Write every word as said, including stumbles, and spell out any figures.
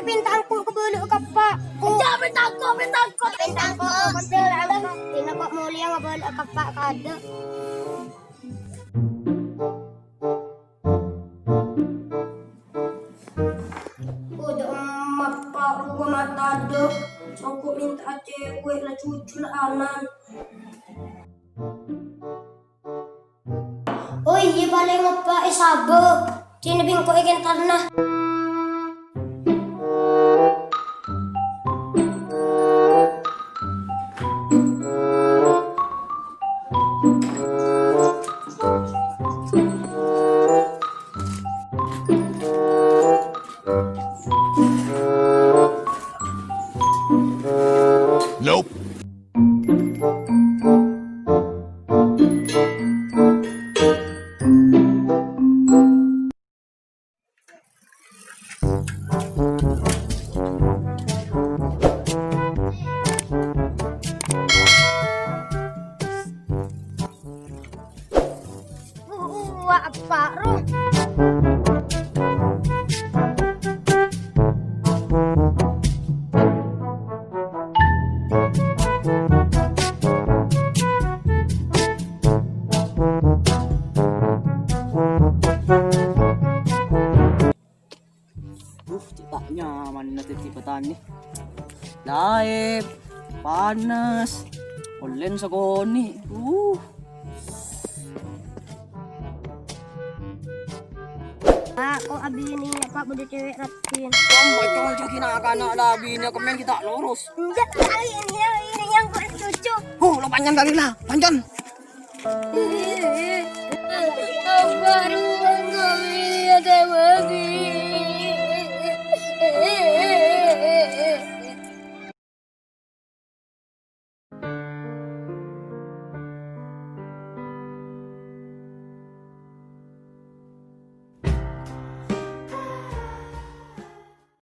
Pènta engko' kabâlâ'â ka eppa'ku. Iyâ, pènta engko', pènta engko', pènta engko'. Dina engko' molèya ngabâlâ'â ka eppa' kaadâ'. Kodhu emma eppa' rowa matadâ', sengko' mènta'a cèwèk la cucu la anan. Oh iyâ, palèng eppa' èsabâ', dinah bi' engko' èkèntarna. Nope. Wah, apa, Ro? Duh, cè' ta' nyamanna dhâddhi petani. Laèp, panas, ollèna sakonè'. Duh. Pak, kok abinè, Pak, bâdâ cèwèk raddhin? Wah, macong jâgina kana' la abinè kemmèn ghi' ta' loros. Enjâ', kali ini yang, ini yang buat cucu. Huh, lo panjang kali lah, panjang. Baru